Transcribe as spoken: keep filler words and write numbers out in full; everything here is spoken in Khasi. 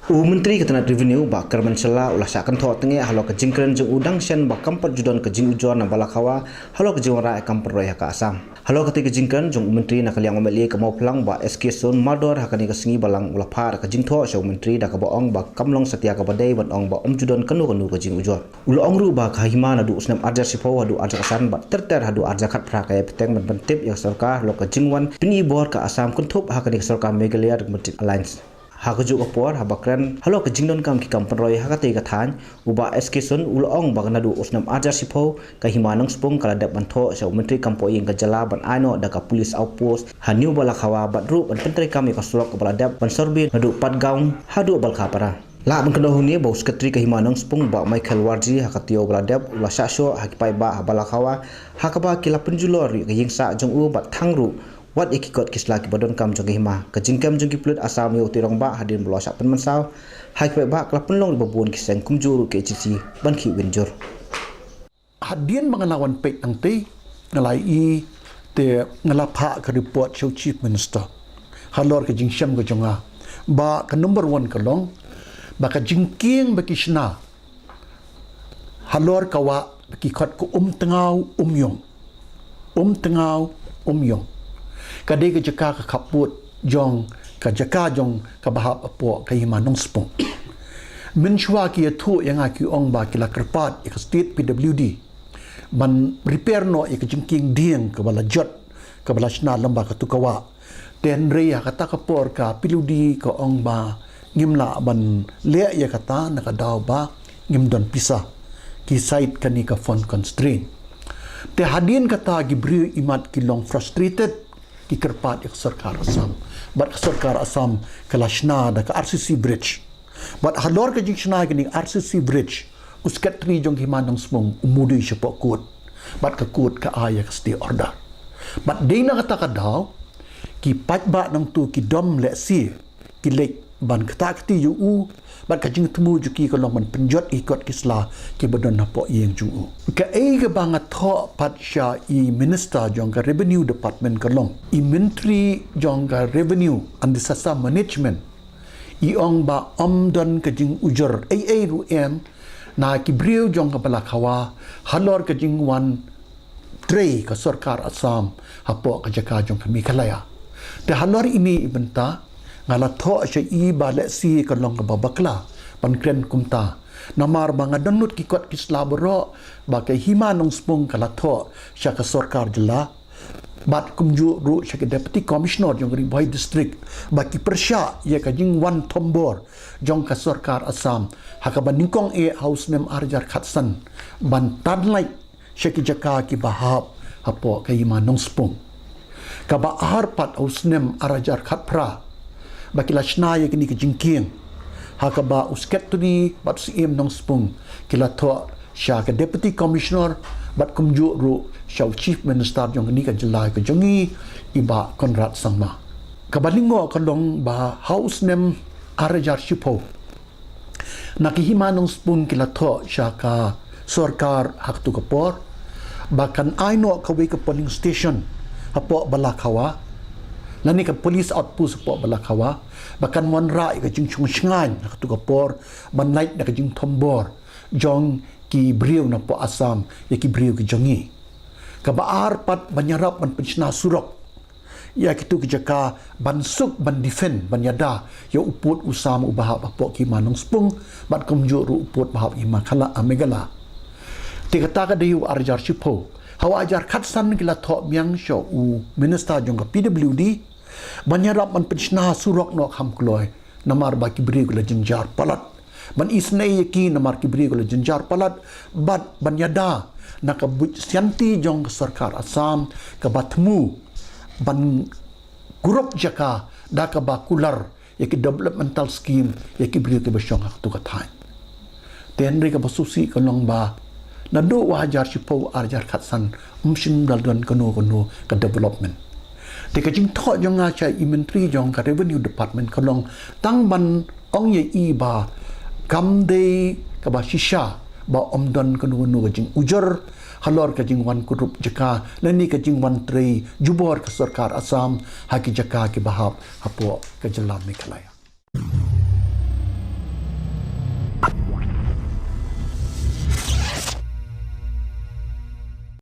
U Myntri ka tnat Revenue, Bah Kyrmen Shylla, u la shah kynthoh tyngeh halor ka jingkren jong u dang shen ba kam pat ju don ka jingujor na Balakhawa halor ka jingwanrah ïa ka kam pynroi ha ka Assam. Halor katei ka jingkren jong u Myntri na ka liang u M L A ka Mawphlang, Bah S K Syiem Mardor, ha kane ka sngi Balang, u la phah da ka jingthoh sha u Myntri da kaba ong ba kam long satia kaba dei ban ong ba ym ju don kano kano ka jingujor. U la ong ruh ba ka hima naduh u snem ar hajar shiphew haduh ar hajar khatsan bad ter ter haduh ar hajar khatphra ka ïai bteng ban pyntip ïa ka sorkar halor ka jingwan pyni bor ka Assam kynthup ha kane ka sorkar Meghalaya Democratic Alliance. Ha kajuh ka por, haba kren halor ka jingdonkam ki kam pynroi ha katei ka thaiñ, u Bah S K Syiem u la ong ba naduh u snem ar hajar shiphew, ka hima Nongspung ka la dep ban thoh sha u Myntri Kam Pohïing ka jylla ban ai noh da ka police outpost ha New Balakhawa bad ruh ban pyntreikam ïa ka surok kaba la dep ban survey naduh Patgaon haduh Balkapara. Lah ban kynnoh hangne ba u Secretary ka hima Nongspung, Bah Michael Warji, ha ka taïew ba la dep, u la shah shoh ha ki paidbah ha Balakhawa, ha kaba ki la pynjulor ïa ka ïingsah jong u bad thang ruh wat ïa ki kot ki sla kiba donkam jong ka hima. Ka jingkem jong ki pulit Assam ïa u Tirongbah hadien ba la shah pynmynsaw ha ki paidbah ka la pynlong ïa ba bun ki seng kumjuh ruh ki agency ban khih win jur. Hadien ba nga la wan peit nangtei, nga la ïohi te nga la phah ka report sha u Chief Minister halor ka jingshem ka jong nga ba ka number one ka long ba ka jingkieng ba ki shna halor ka wah ki khot ka Umtngaw Umïong. Umtngaw Umïong. Ka dei ka jaka ka khappud jong ka jaka jong kaba hap hapoh ka hima Nongspung. Mynshuwa ki ïathuh ïa nga ki ong ba ki la kyrpad ïa ka State P W D ban repair noh ïa ka jingkieng dieng kaba la jot kaba la shna lyngba katu ka wah. Te hynrei ha kata ka por ka P W D ka ong ba ngim lah ban leh ïa kata na ka daw ba ngim don pisa. Ki cite kane ka fund constraint. Te hadien kata ki briew imat ki long frustrated, ki kyrpad ïa ka sorkar Assam. Bad ka sorkar Assam ka la shna da ka R C C bridge. Bad halor ka jingshna kane R C C bridge, u Secretary jong ka hima Nongspung u mudui shapoh court. Bad ka court ka ai ïa ka stay order. Bad dei na kata ka daw ki paidbah nangtu ki dom lehse ki leit ban ktah kti ïa u, bad ka jingthmu jong ki ka long ban pynjot ïa ki kot ki sla kiba don hapoh ïing jong u. Kaei kaba nga thoh pat sha i Minister jong ka Revenue Department ka long, i Myntri jong ka Revenue and Disaster Management i ong ba ym don ka jingujor ei ei ruh em na ki briew jong ka Balakhawa halor ka jingwan trei ka sorkar Assam hapoh ka jaka jong ka Meghalaya. Te halor ine i bynta nga la thoh sha i ba lehse ka long kaba bakla ban kren kumta. Namar ba nga don lut ki kot ki sla baroh ba ka hima Nongspung ka la thoh sha ka sorkar jylla bad kumjuh ruh sha ka Deputy Commissioner jong ka Ri Bhoi District ba ki pyrshah ïa ka jingwan thombor jong ka sorkar Assam ha kaba nyngkong eh ha u snem ar hajar khatsan ban tan lait sha ki jaka kiba hap hapoh ka hima Nongspung. Kaba ar pat ha u snem ar hajar khatphra ba ki la shna ïa kane ka jingkieng ha kaba u Secretary bad u Syiem Nongspung ki la thoh sha ka Deputy Commissioner bad kumjuh ruh sha u Chief Minister jong kane ka jylla ka jong ngi, i Bah Conrad Sangma. Kaba lyngngoh ka long ba ha u snem ar hajar shiphew na ka hima Nongspung ki la thoh sha ka sorkar ha katu ka por ba kan ai noh kawei ka polling station hapoh Balakhawa lane ka police outpost hapoh Balakhawa ba kan wanrah ïa ka jingshong shngaiñ ha katu ka por ban lait na ka jingthombor jong ki briew napoh Assam ïa ki briew ki jong ngi. Kaba ar pat ban ïarap ban pynshna surok ïa kitu ki jaka ban suk ban defend ban ïada ïa u pud u sam uba hap hapoh ka hima Nongspung bad kumjuh ruh u pud ba hap ka hima Meghalaya. Te kata ka dei ha u ar hajar shiphew. Ha u ar hajar khatsan ki la thoh biang sha u Minister jong ka P W D ban ïarap ban pynshna surok noh kham kloi namar ba ki briew ki la jynjar palat. Ban isynei ïa ki namar ki briew ki la jynjar palat bad ban ïada na ka buit sianti jong ka sorkar Assam kaba thmu ban kurup jaka da kaba kular ïa ki developmental scheme ïa ki briew kiba shong ha katu ka thaiñ. Te hynrei kaba sngewsih ka long ba naduh u ar hajar shiphew ar hajar khatsan ym shym la don kano kano ka development. Te ka jingthoh jong nga sha i Myntri jong ka Revenue Department ka long tang ban ong ïa i ba kam dei kaba shisha ba ym don kano kano ka jingujor halor ka jingwan kurup jaka lane ka jingwan trei jubor ka sorkar Assam ha ki jaka kiba hap hapoh ka jylla Meghalaya.